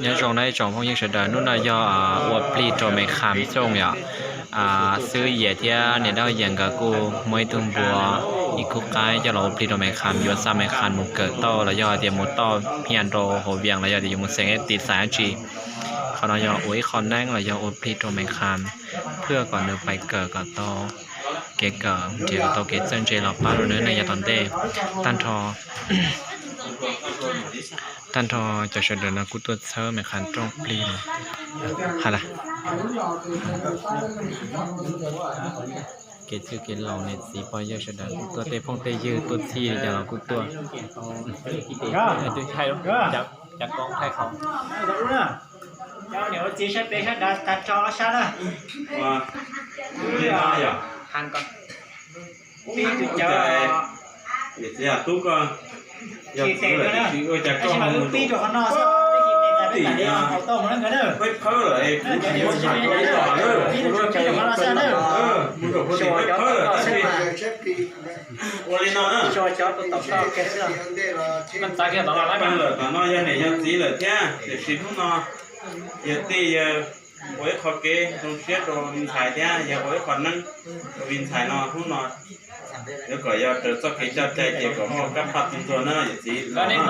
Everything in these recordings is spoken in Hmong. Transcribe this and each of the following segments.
Nyob zoo na ib tsoom phooj ywg sawv daws, hnub no yog ua plig rau me kham xyooj yom. Xwb Yias thiab niam Dab Yias nkawd kuj muaj ib tug npua ib khub qaib coj los ua plig rau me kham, yuav xa me kham mus kawm tauj los yog tias mus tauj phiaj rau hauv Vias los yog tias yuav mus xeem tiv xaiv dab tsi. Qhov no yog ua ib qho neeb los yog ua plig rau me kham, phwj kom nws pais kawm kom tau kev kawm, nrhiav kom tau kev txawj ntse los pab rau nws neej yav tom ntej. Tag nrho tag nrho cov sawv daws no kuj tuaj txhawb me kham rooj plig. Ha, kev txwj kev laus niam txiv pog yawg sawv daws kuj tuaj, tej phooj tej ywg tuaj txhij li cas los kuj tuaj. Cov niam ua txiv saib peb saib dav tag nrho ob sab na. Pib tus cawv, txiv tub koj, yog txiv lawm tiam sis ua cas koj ho mus pib rau qhov no xwb, tim no peb tau mus nkawd na. Peb phawb lawm es kuv tsis yuav ib los na, mus rau puag tim peb phawb lawm tab sis ua li no na. Peb lawm tom no yog niam yog txiv lawm thiab, tiam sis hnub no yog tij yawg ua ib qho kev zoo siab rau me ntxhais thiab yog ua ib qho neeb rau me ntxhais no hnub no. Yuav kom yog raws txoj kev coj cai ces kom muaj kab phaj tu ntua na yawm txiv los, tiam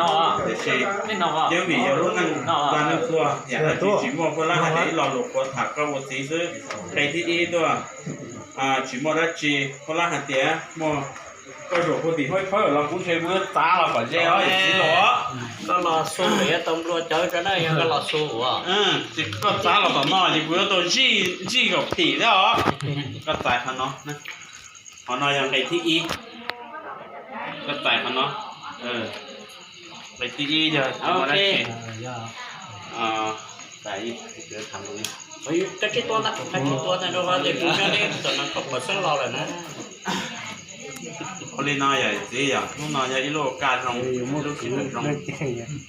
sis yeej vim yog lub neej lag neeg tuag yam dab tsi tsis muaj, phuaj lab hais tias ib lo lus qhuav tham koj ua txiv xwb. Nqe thib ib tuaj, tsis muaj dab tsi, phuaj lab hais tias muaj, koj zaum puag tim phawb los kuv ntshe kuv yuav txav los kom ze os yawm txiv los. Koj los xu lawm yuav tau nplua cawv rau na, yog koj los xu ua. Koj txav los tom no ces kuv yuav tau zij kom phim thiab os. Koj txais qhov no, qhov no yog nqe thib ib. Koj txais qhov no, nqe thib ib yog ua li no yawm txiv, yog hnub no yog ib lub kaj zoo, ib lub sij hawm zoo.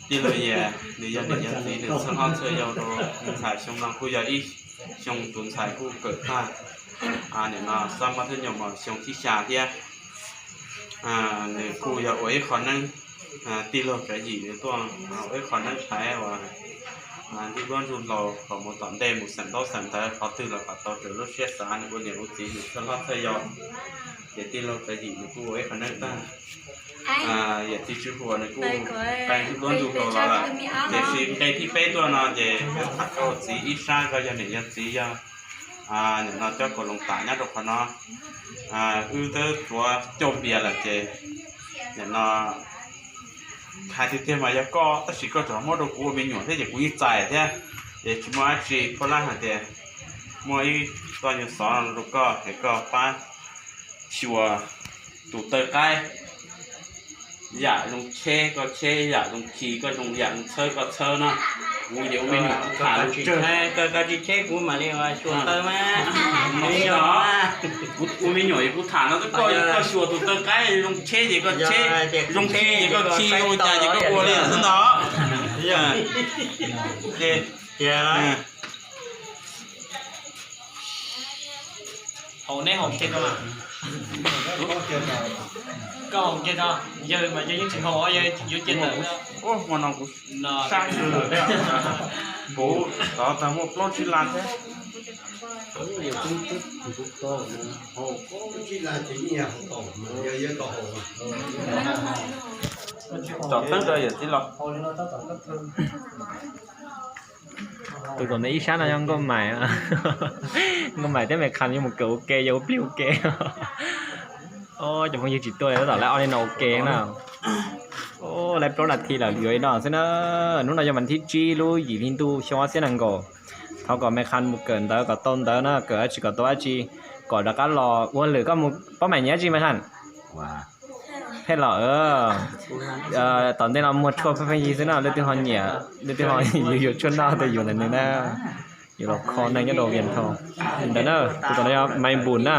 Tij laug Yias nws yog niam yog txiv, nws txhawb hlob txhawb yau rau me ntxhais xyoo no kuj yog ib xyoo tus ntxhais kuj kawm tag, nim no xab mob thib nyoog mas xyoo thib xya thiab. Nws kuj yog ua ib qho neeb, tij laug Tsav Yim nws tuaj ua ib qho neeb rhaiv uas ntuj duab ntsuj laus kom mus tom ntej mus xeem ntaub xeem ntawv qhov twg los kom tau raws lub siab xav, nws ua niam ua txiv nws txhawb hlob txhawb yau. Ces tij laug Tsav Yim nws kuj ua ib qho neeb tag, yawm txiv Tswv Huas nws kuj qee ntuj duab ntsuj laus los lawm. Tiam sis nqe thib peb tuaj no ces yuav tham koj ua txiv ib sab, koj yog niam yog txiv yog nim no cov kaus loos tam nyob rau qhov no. Wb twb tuav coj npias lawm ces nim no hais tiag tiag mas yog koj, tab sis koj tseem muab rau kuv ua me nyuam thiab ces kuv yeej txais thiab. Ces tsis muaj dab tsi, phuaj lab hais tias muaj ib txoj nyuag xov rau koj es koj pab xyuas tus taw qaib, yam zoo cheb koj cheb, yam zoo khi koj zoo, yam zoo txhawb koj txhawb na. Kuv ces ua me nyuam kuv tham lus tsawg, koj tsis cheb kuv mam li xyuas taw mas. Ua me nyuam es kuv tham no xwb, koj xyuas tus taw qaib zoo cheb ces koj cheb, zoo khi ces koj khi, ua cas ces koj ua li xwb ntag. Ces haus neb haus kiag no, koj haus kiag no, yawg mas yawg yeej tsis haus, yawg yuav cia ntawm. Hmo no kuv sab xwb lawm, kuv tov tag muaj plaub tsib lab thiab. Tsom teeb rau yawm txiv los. Tus tom ntej ib sab no yog Nkauj Maim, Nkauj Maim thiab Me Kham yuav mus kawm ua ke, yuav ua plig ua ke. Cov phooj ywg tsis tuaj li, tab tom lawv ob leeg no ua ke na. Lawv plaub nas this lawm yuav li no xwb na. Hnub no yog vas thib tsib lub yim hli ntuj xyoo ob txhiab nees nkaum. Thov kom Me Kham mus kawm ntawv kom tau ntawv na, kawm dab tsi kom tau dab tsi, kom rov qab los ua lwm. Koj mus paub Maim nyiam dab tsi Me Kham? Pheej los, tom ntej no muag tshuaj pheej pheej yig xwb no, leej twg ho nyiam, leej twg ho yuav yuav tshuaj noj tus yuav ntawm nws na. Yuav los kho neeg nyob rau Vias Thau ntawd na. Tus tom no yog Maim Npum na.